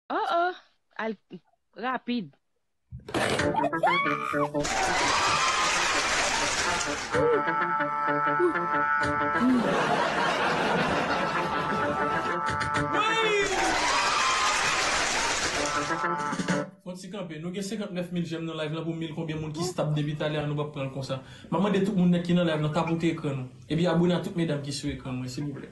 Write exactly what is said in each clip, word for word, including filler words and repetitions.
Oh, oh, al rapid. Fon ti kanpe. Nou gen senkantnèf mil j'aime nan live lan pou mil konbyen moun ki stop depi talè a, nou p ap pran l konsa. M ap mande tout moun nèt ki nan live lan tapote ekran nou. Epi abone a tout medam ki sou ekran mwen, silvouplè.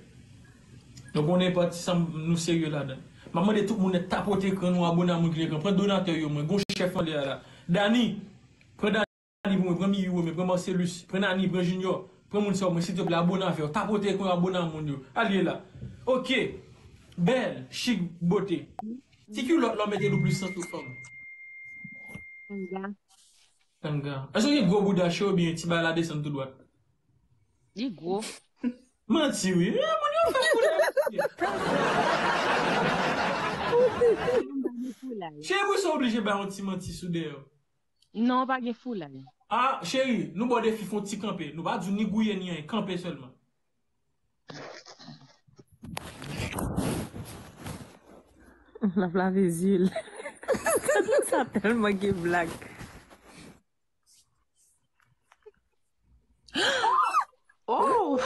Nou konnen pati sa m- nou serye ladan. M ap mande tout moun nèt tapote ekran nou, abone a moun ki nan ekran. Pran donatè yo mwen, gon chèf anlè a la. Dani, pran Dani pou mwen, pran Miyu mwen, pran Marcelus, pran Nani, pran Junior, pran moun sa yo mwen, silteplè, abone avè yo. Tapote ekran yo, abone a moun yo. Al ye la. Ok. Bèl, chik, bote. Ti kilòt la w mete nou plis nan tout fanm. Tanga. Tanga. Èske w gen gwo bouda cho oubyen ti bagay la desann tou dwat? Li gwo. Manti wi. Eh, moun yo fè koulè. Foulay. Cheri, pou sa w oblije bay yon ti manti sou dèyè w. Non, pa gen foulay. Ah, cheri, nou ba w defi fè yon ti kanpe. Nou pa di w ni gouye ni anyen, kanpe sèlman. L ap lave zye l. Sa tèlman gen blag. Oh!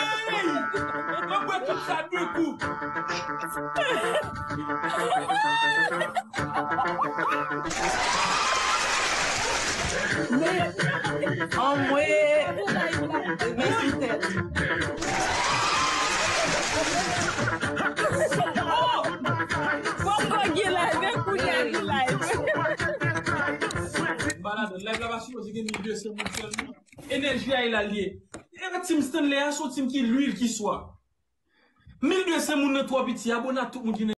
Mwen bwè tout sa de kou. Anmwe! Men sou tèt. Poko gen live, men kounye a gen live. M pa ladan. Live la pa sipoze gen mil de san moun sèlman. Enèji a e la l ye. E Team Stanley a se yon team ki lwil ki swa. Mil de san moun nan twò piti. Abone a tout moun ki nan